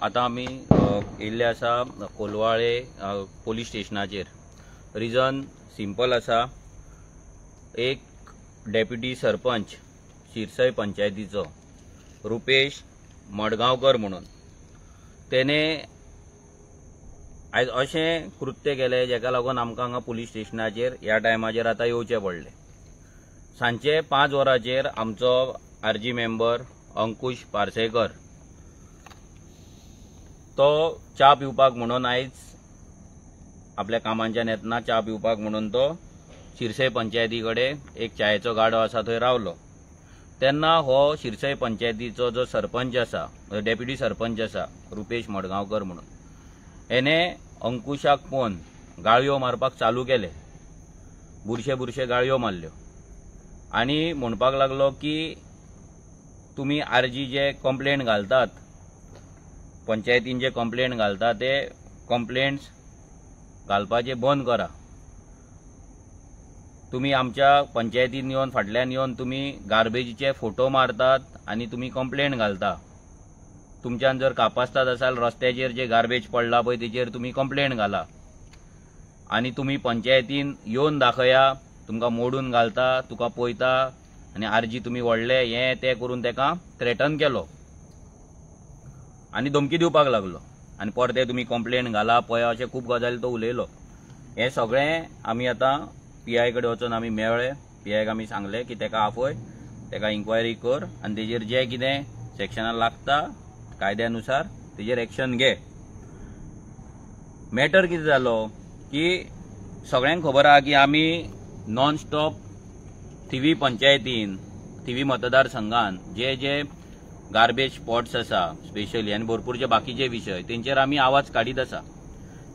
आतां आमी येयल्ले आसा कोलवाळे पोलीस स्टेशनाचेर. रिजन सिंपल आसा, एक डेप्युटी सरपंच शिरसय पंचायतीचो रुपेश मडगांवकर म्हणून तेणे आयज अशें कृत्य केलें जेका लागून आमकां हांगा पोलीस स्टेशनाचेर ह्या टायमाचेर आतां येवचें पडलें. सांजचे 5 वरांचेर आमचो आरजी मेंबर अंकुश पार्सेकर तो च्या पिवपाक म्हणून आयज आपल्या कामांच्यान येतना च्या पिवपाक म्हणून तो शिरसय पंचायती कडेन एक च्यायेचो गाडो आसा थंय रावलो. तेन्ना हो शिरसय पंचायतीचो जो सरपंच आसा, डेप्युटी सरपंच आसा रुपेश मडगांवकर म्हणून, हेणे अंकुशाक पळोवन गाळयो मारपाक चालू केले. बुरशे बुरशे गाळयो मारल्यो आनी म्हणपाक लागलो की तुमी आरजी जे कंप्लेंट घालतात, पंचायतीन जे कंप्लेंट घालता ते कंप्लेंट्स घालपाचे बंद करा. तुमी आमच्या पंचायतीन येवन फाटल्यान येवन तुमी गार्बेजीचे फोटो मारतात आनी तुमी कंप्लेंट घालता. तुमच्यान जर कापास्तात आसाल रस्त्याचेर जे गार्बेज पडला पळय तेचेर तुमी कंप्लेंट घाला आनी तुमी पंचायतीन येवन दाखया, तुमकां मोडून घालता, तुका पळयता आनी आरजी तुमी व्हडले हें तें करून तेका थ्रेटन केलो आनी धमकी दिवपाक लागलो आनी परते तुमी कंप्लेंट घाला पळया अशें खूब गजाली तो उलयलो. हें सगळें आमी आतां पीआय कडेन वचून आमी मेळ्ळे. पीआयक आमी सांगलें की तेका आफय, तेका इन्क्वायरी कर आनी तेजेर जें कितें सेक्शनां लागता कायद्यानुसार तेजेर एक्शन घे. मॅटर कितें जालो की सगळ्यांक खबर आहा की आमी नॉन स्टॉप थिवी पंचायतीन, थिवी मतदारसंघान जे जे गार्बेज स्पॉट्स आसा स्पेशली आनी भरपूर जे बाकीचे विशय तेंचेर आमी आवाज काडीत आसा.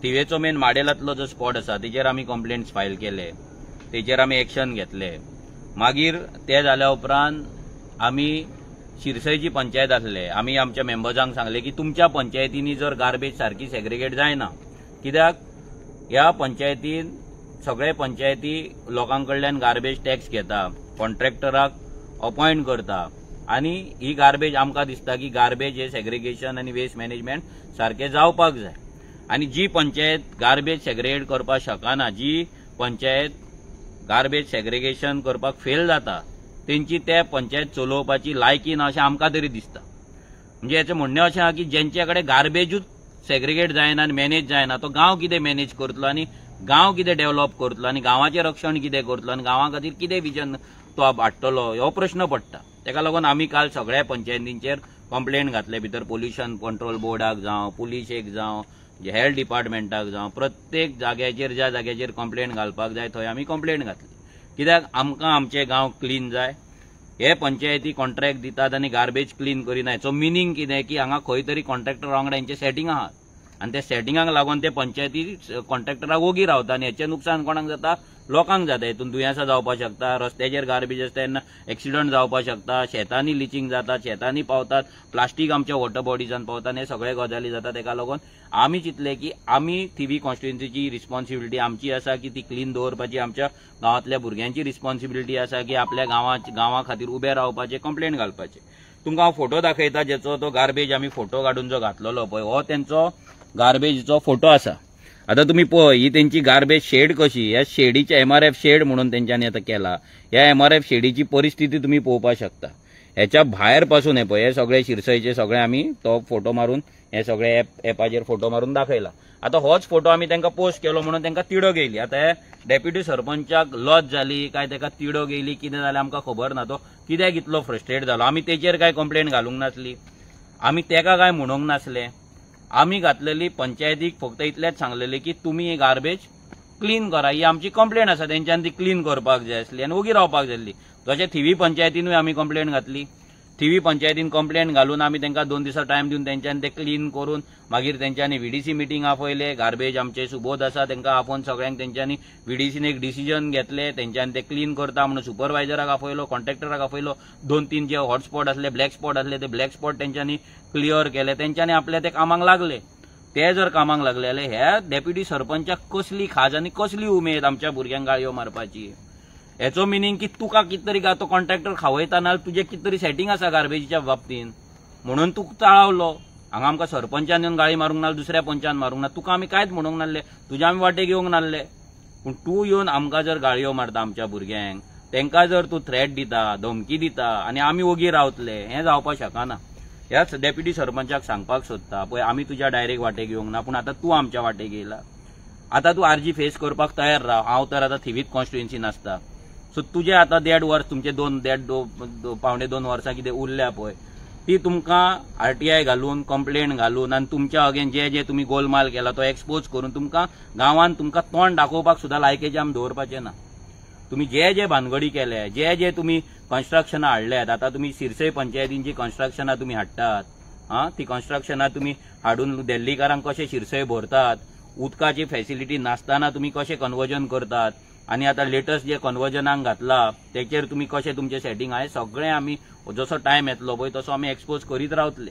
थिवेचो मेन माडेलांतलो जो स्पॉट आसा तेचेर आमी कंप्लेंट्स फायल केले, तेचेर आमी एक्शन घेतले. मागीर ते जाल्या उपरांत आमी शिरसयची पंचायत आसले, आमी आमच्या मेंबर्सांक सांगले की तुमच्या पंचायतींनी जर गार्बेज सारकी सेग्रिगेट जायना, कित्याक ह्या पंचायतीन सगळे पंचायती लोकां कडल्यान गार्बेज टॅक्स घेता, कॉन्ट्रॅक्टराक अपॉयंट करता आनी ही गार्बेज आमकां दिसता की गार्बेज हे सेग्रिगेशन आनी वेस्ट मॅनेजमेंट सारकें जावपाक जाय. आनी जी पंचायत गार्बेज सेग्रिगेट करपाक शकना, जी पंचायत गार्बेज सेग्रिगेशन करपाक फेल जाता, तेंची ते पंचायत चलोवपाची लायकी ना अशें आमकां तरी दिसता. म्हणजे हेचें म्हणणें अशें आहा की जेंचे कडेन गार्बेजूच सेग्रिगेट जायना आनी मॅनेज जायना तो गांव कितें मॅनेज करतलो आनी गांव कितें डेव्हलप करतलो आनी गांवाचें रक्षण कितें करतलो आनी गांवा खातीर कितें विजन तो हाडटलो हो प्रश्न पडटा. तेका लागून आमी काल सगळ्या पंचायतींचेर कंप्लेंट घातले, भितर पोल्युशन कंट्रोल बोर्डाक जावं, पुलिशेक जावं, हेल्थ डिपार्टमेंटाक जावं, प्रत्येक जाग्याचेर ज्या जाग्याचेर कंप्लेंट घालपाक जाय थंय आमी कंप्लेंट घातली. कित्याक आमकां आमचे गांव क्लीन जाय. हे पंचायती कॉन्ट्रॅक्ट दितात आनी गार्बेज क्लीन करिना हेचो मिनींग कितें की हांगा खंय तरी कॉन्ट्रॅक्टरा वांगडा हेंचें सेटींग आहा आनी त्या सेटिंगाक लागून ते पंचायती कॉन्ट्रॅक्टराक ओगी रावता आनी हेचें नुकसान कोणाक जाता, लोकांक जाता. हितून दुयेंसां जावपाक शकता, रस्त्याचेर गार्बेज आसता तेन्ना एक्सिडंट जावपाक शकता, शेतांनी लिचिंग जाता, शेतांनी पावतात, प्लास्टीक आमच्या वॉटर बॉडीजान पावता आनी हे सगळे गजाली जाता. तेका लागून आमी चिंतले की आमी थिवी कॉन्स्टिट्युएन्सीची रिस्पॉन्सिबिलिटी आमची आसा की ती क्लीन दवरपाची, आमच्या गांवांतल्या भुरग्यांची रिस्पॉन्सिबिलिटी आसा की आपल्या गांवा खातीर उबे रावपाचें, कंप्लेंट घालपाचें. तुमकां हांव फोटो दाखयता जेचो तो गार्बेज आमी फोटो काडून जो घातलेलो पळय हो तेंचो गार्बेजीचो फोटो आसा. आतां तुमी पळय ही तेंची गार्बेज शेड कशी, ह्या शेडीचे एमआरएफ शेड म्हणून तेंच्यांनी आतां केला. ह्या एमआरएफ शेडीची परिस्थिती तुमी पळोवपाक शकता. हेच्या भायर पासून हे पळय हे सगळे शिरसयचे सगळे आमी तो फोटो मारून हे सगळे एपाचेर फोटो मारून दाखयला. आतां होच फोटो आमी तांकां पोस्ट केलो म्हणून तांकां तिडक येयली. आतां हे डेप्युटी सरपंचाक लज जाली काय ताका तिडक येयली कितें जालें आमकां खबर ना, तो कित्याक इतलो फ्रस्ट्रेट जालो. आमी तेचेर काय कंप्लेंट घालूंक नासली, आमी तेका काय म्हणूंक नासले. आमी घातलेली पंचायतीक फक्त इतलेंच सांगलेलें की तुमी ही गार्बेज क्लीन करा, ही आमची कंप्लेंट आसा, तेंच्यान ती क्लीन करपाक जाय आसली आनी ओगी रावपाक जाय आसली. तशें थिवी पंचायतीनूय आमी कंप्लेंट घातली. थिवी पंचायतीन कंप्लेंट घालून आमी तांकां 2 दिसां टायम दिवन तेंच्यान ते क्लीन करून मागीर तेंच्यांनी व्हीडीसी मिटींग आपयले. गार्बेज आमचे सुबोध आसा तांकां आपोवन सगळ्यांक तेंच्यांनी व्हीडीसीन एक डिसिजन घेतले, तेंच्यांनी ते क्लीन करता म्हणून सुपरवायजराक आपयलो, कॉन्ट्रॅक्टराक आपयलो. 2-3 जे हॉटस्पॉट आसले, ब्लॅक स्पॉट आसले ते ब्लॅक स्पॉट तेंच्यांनी क्लियर केले. तेंच्यांनी आपल्या ते कामाक लागले. ते जर कामाक लागले जाल्यार ह्या डेप्युटी सरपंचाक कसली खाज आनी कसली उमेद आमच्या भुरग्यांक गाळयो मारपाची. हेचो मिनींग की तुका कितें तरी तो कॉन्ट्रॅक्टर खावयता ना तुजें कितें तरी सेटींग आसा गार्बेजीच्या बाबतीन म्हणून तूं चाळवलो. हांगा आमकां सरपंचान येवन गाळी मारूंक ना, दुसऱ्या पंचान मारूंक ना, तुका आमी कांयच म्हणूंक नासले, तुज्या आमी वाटेक येवंक नासले. पूण तूं येवन आमकां जर गाळयो मारता आमच्या भुरग्यांक, तांकां जर तूं थ्रेट दिता, धमकी दिता आनी आमी ओगी रावतले, हें जावपाक शकना. ह्याच डेप्युटी सरपंचाक सांगपाक सोदता, पळय आमी तुज्या डायरेक्ट वाटेक येवंक ना, पूण आतां तूं आमच्या वाटेक येयला, आतां तूं आरजी फेस करपाक तयार राव. हांव तर आतां थिवीत कॉन्स्टिट्युएन्सीन आसता, सो तुजें आतां 1.5 वर्स, तुमचे 2 1.5 1.75 वर्सां कितें उरल्या पळय, ती तुमकां आरटीआय घालून, कंप्लेन घालून आनी तुमच्या अगेन जे जे तुमी गोलमाल केला तो एक्सपोज करून तुमकां गांवांत तुमकां तोंड दाखोवपाक सुद्दां लायकेचें आमी दवरपाचें ना. तुमी जे जे भानगडी केले, जे जे तुमी कन्स्ट्रक्शनां हाडल्यात, आतां तुमी सिरसय पंचायतीन जी कन्स्ट्रक्शनां तुमी हाडटात, आं ती कन्स्ट्रक्शनां तुमी हाडून दिल्लीकारांक कशें शिरसय भरतात, उदकाची फेसिलिटी नासतना तुमी कशें कन्वर्जन करतात, आनी आतां लेटस्ट जे कन्वर्जनाक घातला तेचेर तुमी कशें तुमचें सेटींग आहे, सगळें आमी जसो टायम येतलो पळय तसो आमी एक्सपोज करीत रावतले.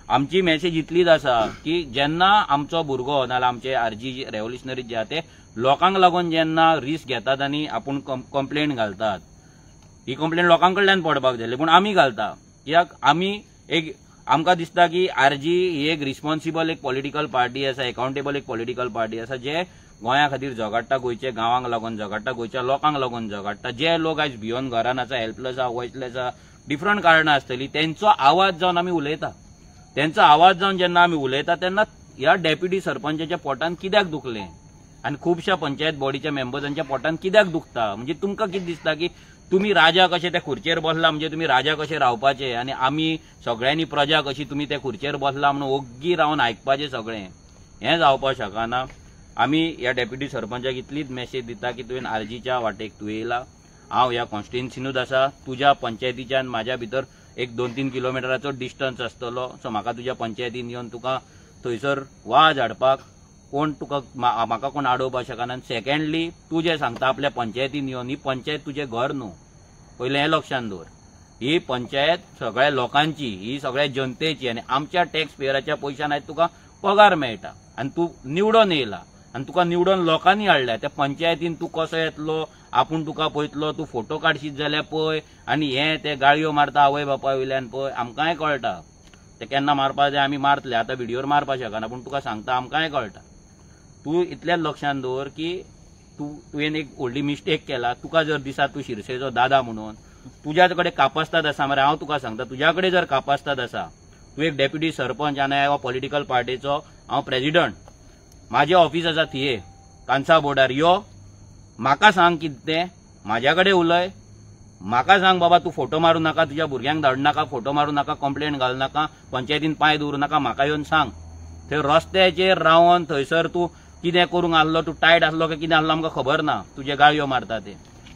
आमची मॅसेज इतलीच आसा की जेन्ना आमचो भुरगो नाजाल्यार आमचे आरजी रेव्होल्युशनरी जे आहा ते लोकांक लागून जेन्ना रिस्क घेतात आनी आपूण कंप्लेन घालतात, ही कंप्लेन लोकां कडल्यान पडपाक जाय, पूण आमी घालता कित्याक आमी एक आमकां दिसता की आरजी ही एक रिस्पॉन्सिबल एक पॉलिटिकल पार्टी आसा, एकाउंटेबल एक पॉलिटिकल पार्टी आसा, जे गोंया खातीर झगडटा, गोंयच्या गांवांक लागून झगडटा, गोंयच्या लोकांक लागून झगडटा. जे लोक आयज भियोन घरान आसा, हेल्पलेस आसा, वॉयसलेस आसा, डिफरंट कारणां आसतलीं, तेंचो आवाज जावन आमी उलयता. तेंचो आवाज जावन जेन्ना आमी उलयता तेन्ना ह्या डेप्युटी सरपंचाच्या पोटान कित्याक दुखलें आनी खुबश्या पंचायत बॉडीच्या मेंबर्सांच्या पोटान कित्याक दुखता, म्हणजे तुमकां कितें दिसता की तुमी राजा कशे त्या खुर्चेर बसला, म्हणजे तुमी राजा कशे रावपाचे आनी आमी सगळ्यांनी प्रजा कशी तुमी त्या खुर्चेर बसला म्हणून ओग्गी रावन आयकपाचें सगळें, हें जावपाक शकना. आमी ह्या डेप्युटी सरपंचाक इतलीच मॅसेज दिता की तुवें आरजीच्या वाटेक तूं येयला, हांव ह्या कॉन्स्टिट्युएन्सीनूच आसा, तुज्या पंचायतीच्यान म्हाज्या भितर एक 2-3 किलोमिटराचो डिस्टन्स आसतलो, सो म्हाका तुज्या पंचायतीन येवन तुका थंयसर वाज हाडपाक कोण तुका म्हाका कोण आडोवपाक शकना. आनी सेकंडली तूं जें सांगता आपल्या पंचायतीन येवन, ही पंचायत तुजें घर न्हू, पयलें हें लक्षांत दवर. ही पंचायत सगळ्या लोकांची, ही सगळ्या जनतेची आनी आमच्या टॅक्स पेयराच्या पयशान आयज तुका पगार मेळटा आनी तूं निवडून येयला आनी तुका निवडून लोकांनी हाडल्या. त्या पंचायतीन तूं कसो येतलो, आपूण तुका पळयतलो, तूं फोटो काडशीत जाल्यार पळय आनी हें ते गाळयो मारता आवय बापाय वयल्यान पळय, आमकांय कळटा ते केन्ना मारपा जाय आमी मारतले, आतां व्हिडियोर मारपाक शकना, पूण तुका सांगता आमकांय कळटा. तूं इतलेंच लक्षांत दवर की तुवें एक व्हडली मिस्टेक केला. तुका जर दिसा तूं शिरसेचो दादा म्हणून तुज्या कडेन कापास्ताद आसा मरे, हांव तुका सांगता तुज्या कडेन जर कापास्ताद आसा, तूं एक डेप्युटी सरपंच आनी हांव पॉलिटिकल पार्टीचो हांव प्रेजिडंट, म्हाजें ऑफीस आसा थिये कांसा बोर्डार, यो म्हाका सांग कितें तें, म्हाज्या कडेन उलय, म्हाका सांग बाबा तूं फोटो मारूं नाका, तुज्या भुरग्यांक धाडूं नाका, फोटो मारूं नाका, कंप्लेन घालूं नाका, पंचायतीन पांय दवरूं नाका, म्हाका येवन सांग. थंय रस्त्याचेर रावन थंयसर तूं कितें करूंक आसलो, तूं टायट आसलो काय कितें आसलो आमकां खबर ना, तुजे गाळयो मारता ते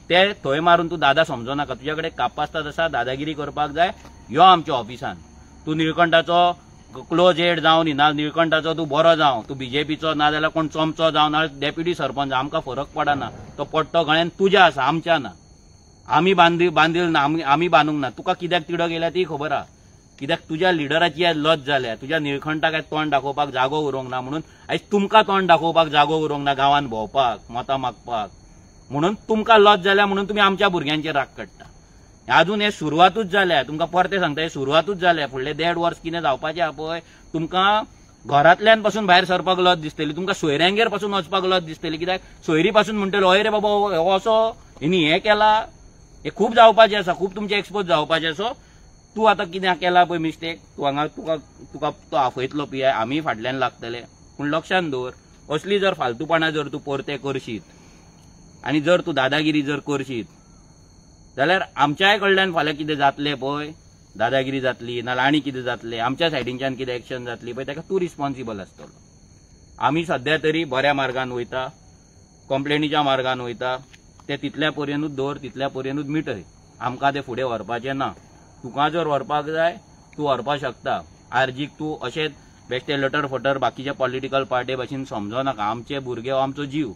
ते थंय मारून तूं दादा समजो नाका. तुज्या कडेन कापास्ताद आसा, दादागिरी करपाक जाय, यो आमच्या ऑफिसान. तूं निळकंठाचो क्लोज एड जावं न्ही, ना निळकंठाचो तूं बरो जावं, तूं बीजेपीचो ना जाल्यार कोण चमचो जावं, ना डेप्युटी सरपंच, आमकां फरक पडना, तो पट्टो गळ्यान तुज्या आसा आमच्या ना, आमी बांदील ना, आमी बांदूंक ना. तुका कित्याक तिडक येयल्या ती खबर आहा, कित्याक तुज्या लिडराची आयज लज जाल्या, तुज्या निळखंठाक आयज तोंड दाखोवपाक जागो उरोंक ना, म्हणून आयज तुमकां तोंड दाखोवपाक जागो उरोंक ना गांवांत भोंवपाक, मतां मागपाक, म्हणून तुमकां लज जाल्या, म्हणून तुमी आमच्या भुरग्यांचेर राग काडटा. अजून हे सुरवातूच जाल्या, तुमकां परतें सांगता, हे सुरवातूच जाल्या, फुडले 1.5 वर्स कितें जावपाचें आहा पळय, तुमकां घरांतल्यान पासून भायर सरपाक लज दिसतली, तुमकां सोयऱ्यांगेर पासून वचपाक लज दिसतली, कित्याक सोयरी पासून म्हणटले हय रे बाबा हो असो हिणी हें केला, हें खूब जावपाचें आसा, खूब तुमचें एक्सपोज जावपाचें. सो तूं आतां कितें केलां पळय मिस्टेक, तूं हांगा तुका तुका तो आफयतलो पियाय, आमी फाटल्यान लागतले, पूण लक्षांत दवर असली जर फालतूपणां जर तूं परतें करशीत आनी जर तूं दादागिरी जर करशीत जाल्यार आमच्याय कडल्यान फाल्यां कितें जातलें पळय, दादागिरी जातली नाजाल्यार आनी कितें जातलें, आमच्या सायडीनच्यान कितें एक्शन जातली पळय, ताका तूं रिस्पॉन्सिबल आसतलो. आमी सद्या तरी बऱ्या मार्गान वयता, कंप्लेनीच्या मार्गान वयता, ते तितल्या पर्यंतूच दवर, तितल्या पर्यंतूच मिटय, आमकां ते फुडें व्हरपाचें ना. तुका जर व्हरपाक जाय तूं व्हरपाक शकता, आरजीक तूं अशेंच बेश्टे लटर फटर बाकीच्या पॉलिटिकल पार्टी भाशेन समजो नाका. आमचे भुरगे हो आमचो जीव,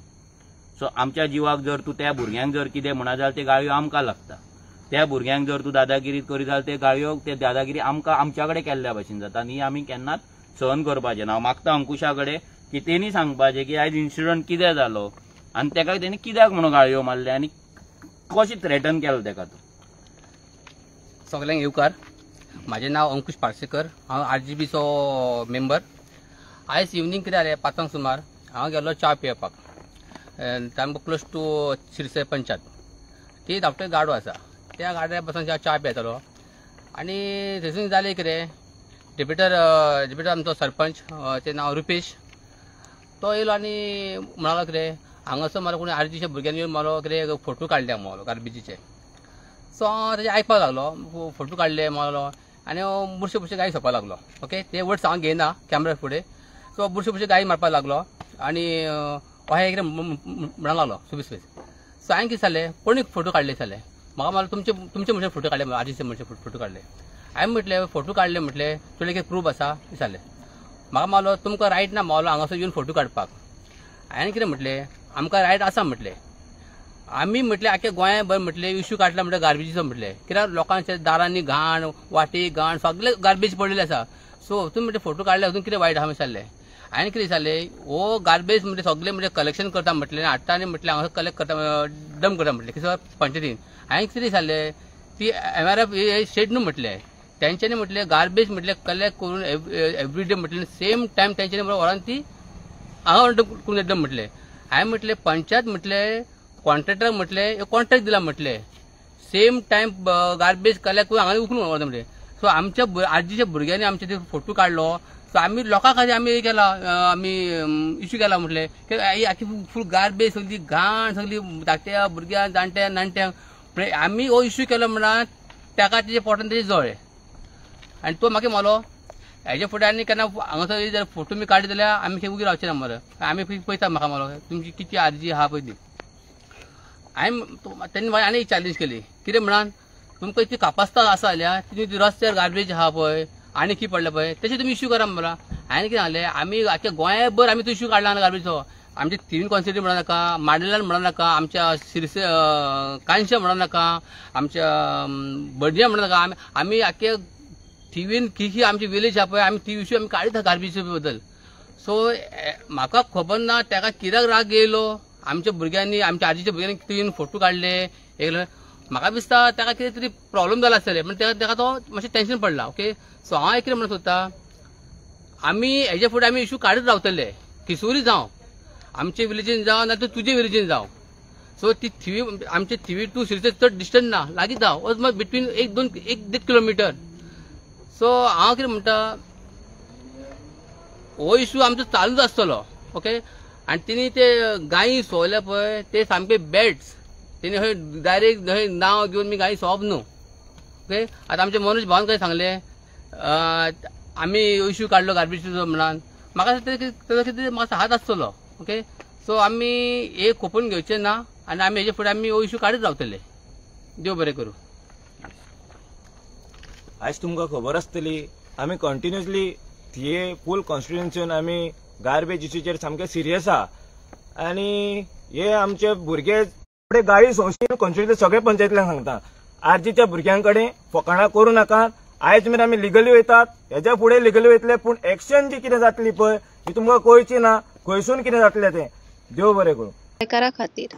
सो आमच्या जिवाक जर तूं त्या भुरग्यांक जर कितें म्हणा जाल्यार ते गाळयो आमकां लागता, त्या भुरग्यांक जर तूं दादागिरी करीत जाल्यार ते गाळयो ते दादागिरी आमकां आमच्या कडेन केल्ल्या भाशेन जाता आनी आमी केन्नाच सहन करपाचें ना. हांव मागता अंकुशा कडेन की तेणी सांगपाचें की आयज इन्सिडंट कितें जालो आनी ताका तेणी कित्याक म्हणून गाळयो मारले आनी कशें थ्रेटन केलें ताका. तो सगल्यांक येवकार. म्हाजें नांव अंकुश पार्सेकर, हांव आरजीबीचो मेंबर. आयज इवनींग कितें जालें, 5 सुमार हांव गेल्लो च्या पियेवपाक, सामको क्लोज टू शिरसे पंचायत. ती धाकटो गाडो आसा, त्या गाड्यार बसून च्या पियेतालो आनी थंयसून जालें कितें, डिप्युटर आमचो सरपंच, तें नांव रुपेश, तो येयलो आनी म्हणालो कितें हांगासर म्हाका कोणी आरजीच्या भुरग्यांनी येवन म्हाका कितें फोटो काडले म्हाका गार्बेजीचे. सो हांव तेजे आयकपाक लागलो, फोटो काडले म्हाका आनी बुरशे बुरशे गाळी सोंपपाक लागलो. ओके, ते वर्ड्स हांव घेयना कॅमरा फुडें. सो बुरशे बुरशे गाळी मारपाक लागलो आनी अहें कितें म्हणपाक लागलो सुबीस सुबीस. सो हांवें कितें जालें, कोणी फोटो काडले जालें म्हाका, म्हाका तुमचे तुमचे मनशान फोटो काडले, आरजीचे मनशान फोटो काडले. हांवें म्हटलें फोटो काडले म्हटलें तुजें कितें प्रूफ आसा जालें. म्हाका मारलो तुमकां रायट ना मावलो हांगासर येवन फोटो काडपाक. हांवें कितें म्हटलें, आमकां रायट आसा म्हटलें, आमी म्हटलें आख्या गोंया भर म्हटलें इश्यू काडला म्हटलें गार्बेजीचो म्हटलें, कित्याक लोकांच्या दारांनी घाण, वाटी घाण, सगळें गार्बेज पडलेलें आसा. सो तुमी म्हटलें फोटो काडले अजून कितें वायट आसा विचारलें. हांवें कितें विचारलें, हो गार्बेज म्हटलें सगळें म्हटलें कलेक्शन करता म्हटलें हाडटा आनी म्हटलें हांगासर कलेक्ट करता डंप करता म्हटलें कितें पंचायतीन. हांवें कितें विचारलें, ती एमआरएफ शेड न्हू म्हटलें, तेंच्यांनी म्हटलें गार्बेज म्हटलें कलेक्ट करून एवरीडे म्हटलें सेम टायम तेंच्यांनी व्हरून ती हांगा डंप करून डंप म्हटलें. हांवें म्हटलें पंचायत म्हटलें कॉन्ट्रॅक्टर म्हटलें कॉन्ट्रॅक्ट दिला म्हटलें सेम टायम गार्बेज कलेक्ट करून हांगा उखलून व्हरता म्हटलें. सो आमच्या आरजीच्या भुरग्यांनी आमचे ते फोटो काडलो. सो आमी लोकां खातीर आमी केला, आमी इश्यू केला म्हटलें की आखी फूल गार्बेज सगळी घाण सगळी धाकट्या भुरग्यांक जाणट्या नाणट्यांक आमी हो इश्यू केलो म्हणून ताका तेजे पोटान तेजे जळ्ळें आनी तो म्हाका मारलो. हेजे फुडें आनी केन्ना हांगासर जर फोटो मी काडले जाल्यार आमी खंय उगी रावचे ना मरे, आमी पळयता म्हाका मारलो तुमची कितली आरजी आहा पळय ती. हांवें तेन्ना म्हाका आनी एक चॅलेंज केली, कितें म्हणान तुमकां इतली कापास्ताद आसा जाल्यार तुमी रस्त्यार गार्बेज आहा पळय आनी कितें पडलें पळय तेचे तुमी इश्यू करा मरे. हांवें कितें सांगलें, आमी आख्या गोंयभर आमी तो इश्यू काडला ना गार्बेजचो. आमचे थिवीन कॉन्स्टिट्युएन्सी म्हणा नाका, मांडल्यान म्हणा नाका, आमच्या शिरसे कांयशा म्हणा नाका, आमच्या बडज्या म्हणा नाका, आमी आख्या थिवीन की आमची विलेज आहा पळय आमी ती इश्यू आमी काडीत गार्बेज बद्दल. सो म्हाका खबर ना ताका कित्याक राग येयलो, आमच्या भुरग्यांनी आमच्या आजीच्या भुरग्यांनी तीन फोटो काडले एक म्हाका दिसता ताका कितें तरी प्रॉब्लम जाला आसतलें, पण ताका तो मातशें टेन्शन पडला. ओके, सो हांव कितें म्हणत सोदता, आमी हेजे फुडें आमी इश्यू काडीत रावतले, किसुरी जावं आमचे विलेजीन जावं ना तर तुजे विलेजीन जावं. सो ती थिवी आमचे थिवी टू शिरसे चड डिस्टन्स ना, लागींच जावं ऑलमोस्ट बिटवीन 1-2 किलोमिटर. सो हांव कितें म्हणटा, हो इश्यू आमचो चालूच आसतलो. ओके, आनी तेणी ते गायी सोवल्या पळय ते सामके बॅड्स, तेणी हय डायरेक्ट हय नांव घेवन मी गायी सोवप न्हू. ओके, आतां आमचे मनोज भावान काय सांगलें, आमी इश्यू काडलो गार्बेजचो म्हणान, म्हाका तेजो कितें म्हाका हात आसतलो. ओके, सो आमी एक खोपून घेवचें ना आनी आमी हेजे फुडें आमी हो इश्यू काडीत रावतले. देव बरें करूं. आयज तुमकां खबर आसतली आमी कंटिन्युअसली थिये फूल कॉन्स्टिट्युएन्सीन आमी गार्बेज इश्यूचेर सामके सिरियस आहा आनी हे आमचे भुरगे गाळी संस्थेन कॉन्स्टिट्युएन्सी सगळे पंचायतींतल्यान सांगता आरजीच्या भुरग्यां कडेन फकाणां करूं नाकात. आयज मेरेन आमी लिगली वयतात, हेज्या फुडें लिगली वयतले, पूण एक्शन जी कितें जातली पळय ती तुमकां कळची ना, खंयसून कितें जातलें तें. देव बरें करूं. गोंयकारां खातीर.